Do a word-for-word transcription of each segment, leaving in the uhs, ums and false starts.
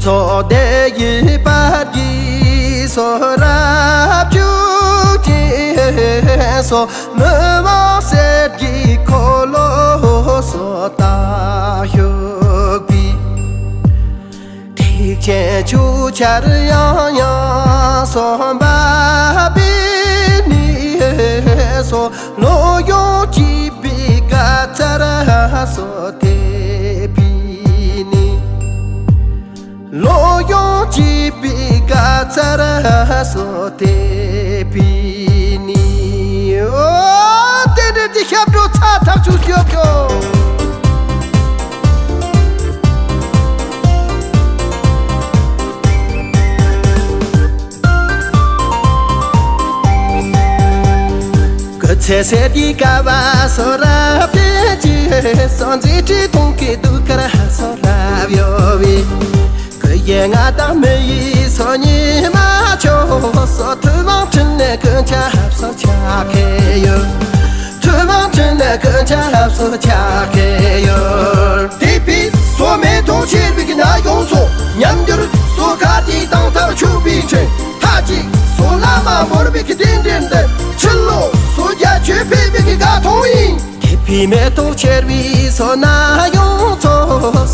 སོ་དེ་ཡི་པར་གྱི་སོ་རབ་བྱུང་གི་སོ་མི་དམངས་སེར་གྱི་འཁོར་ལོ་སོ་ད་ཤོག་པའི། ཐེག་ཆེན་ཆོས་ཆར་ཡང་ཡང་སོ་འབབ་པའི་ནི་སོ། ལོ་ཡོངས་སྐྱིད་པའི་དགའ་ཚལ་སོ་དེ་ཕི་ནི། ལོ་ཡོངས་སྐྱིད་པའི་དགའ་ཚལ་སོ་དེ་ཕི་ནི། ཨོ། རྟེན་འབྲེལ་གྱི་ཞབས་བྲོ་ཚ་ཐག་ཆོད་ཤོག་ཤོག། སྐུ་ཚེ་ཟད་ཀྱི་ཀ་བ་སོ་རབ་དེ་ཅི་སོ་མཛེས་སྤྲིན་གཏོང་གི་དུས་ཀར་སོ་རབ་ཡོད་བི། སྐུ་ཡི་ང་དང་མི་ཡི་སོ་ཉི་མ་ཆོ་སོ་ཐུབ་དབང་ཁྲིད་ནས་ཀུན་ཁྱབ་སོ་ཆགས་ཁེ་ཡོད། ཐུབ་དབང་ཁྲིད་ནས་ཀུན་ཁྱབ་སོ་ཆགས་ཁེ་ཡོད། དེ་ཕི་སོ་མེ་ཏོག་ཆེར་བི་གི་ན་ཡོང་སོ་ཉམས་འགྱུར་སོ་ཁ་དེ་དང་ཐག་ཆུ་བི་ཁྲེ། ཐ་ཅིག་སོ་ལ་མ་བོར་བི་གི་རྟེན་འབྲེལ་འདི་ཕྱི་ལོ་སོ་རྒྱ་ཆོས་འཕེལ་བི་གི་དགའ་ཐོང་ཡིན། དེ་ཕི་མེ་ཏོག་ཆེར་བི་སོ་ན་ཡོང་ཚོ་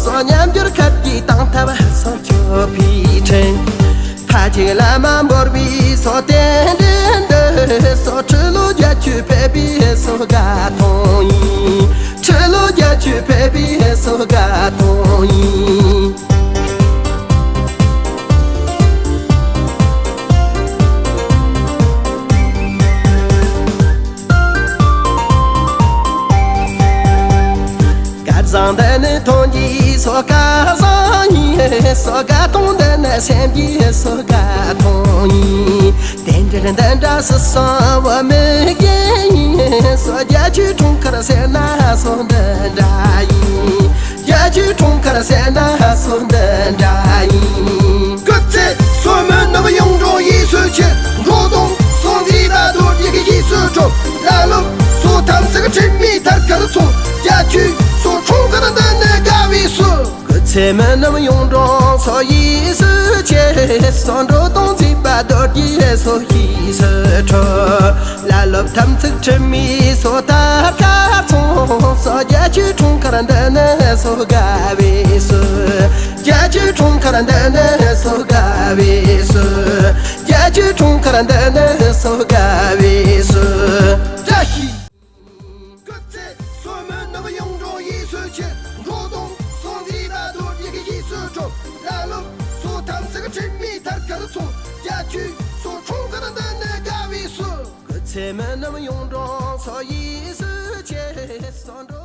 སོ་ཉམས་འགྱུར་ཁ་དེ་དང་ཐག་སོ་ཆུ་བི་ཁྲེ། ཐ་ཅིག་ལ་མ་བོར་བི་སོ་རྟེན་འབྲེལ་འདི་སོ་ཁྲི་ལོ་རྒྱ་ཆོས་འཕེལ་བི་སོ་དགའ་ཐོང་ཡིན། ཁྲི་ལོ་རྒྱ་ཆོས་འཕེལ་བི་སོ་དགའ་ཐོང་ཡིན། སྐལ་བཟང་འདི་ནི་ཐོན་གྱི་སོ་སྐལ་བཟང་ཡིན། སོ་དགའ་ཐོང་འདི་ནི་སེམས་ཀྱི་སོ་དགའ་ཐོང་ཡིན། རྟེན་འབྲེལ་འདི་འདྲ་སུ་སོང་བ་མི་རྒན་ཡིན། སོ་རྒྱ་ཆོས་འཁྲུངས་སྐར་ཟེར་ན་སོ་འདི་འདྲ་ཡིན། རྒྱ་ཆོས་འཁྲུངས་སྐར་ཟེར་ན་སོ་འདི་འདྲ་ཡིན། སྐུ་ཚེ་སོ་མི་ནུབ་ཡོངས་འགྲོ་ཡིད་སུ་ཆེ། འགྲོ་དོན་སོ་མཛད་ད་རྡོ་རྗེ་གི་ཡིད་སུ་འགྲོ། ལ་ལུག་སོ་དམ་ཚིག་ཁྲིད་མི་ཐར་ཁར་སོ། རྒྱ་ཆོས་སོ་འཁྲུངས་སྐར་འདི་ནི་དགའ་བའི་སོ། སྐུ་ཚེ་མི་ནུབ་ཡོངས་འགྲོ་སོ་ཡིད་སུ་ཆེ། སོ་འགྲོ་དོན་མཛད་པ་རྡོ་རྗེ་སོ་ཡིད་སུ་འགྲོ། ལ་ལུག་དམ་ཚིག་ཁྲིད་མི་སོ་ཐར་ཁར་སོང་སོ། རྒྱ་ཆོས་འཁྲུངས་སྐར་འདི་ནི་སོ་དགའ་བའི་སོ། རྒྱ་ཆོས་འཁྲུངས་སྐར་འདི་ནི་སོ་དགའ་བའི་སོ། རྒྱ་ཆོས་འཁྲུངས་སྐར་འདི་ནི་སོ་དགའ་བའི་སོ། བཀྲ་ཤིས། སྐུ་ཚེ་སོ་མི་ནུབ་ཡོངས་འགྲོ་ཡིད་སུ་ཆེ། འགྲོ་དོན་སོ་མཛད་ད་རྡོ་རྗེ་གི་ཡིད་སུ་འགྲོ། ལ་ལུག་སོ་དམ་ཚིག་ཁྲིད་མི་ཐར་ཁར་སོང་། རྒྱ་ཆོས་སོ་འཁྲུངས་སྐར་འདི་ནི་དགའ་བའི་སོ། སྐུ་ཚེ་མི་ནུབ་ཡོངས་འགྲོ་སོ་ཡིད་སུ་ཆེ། སོ་འགྲོ།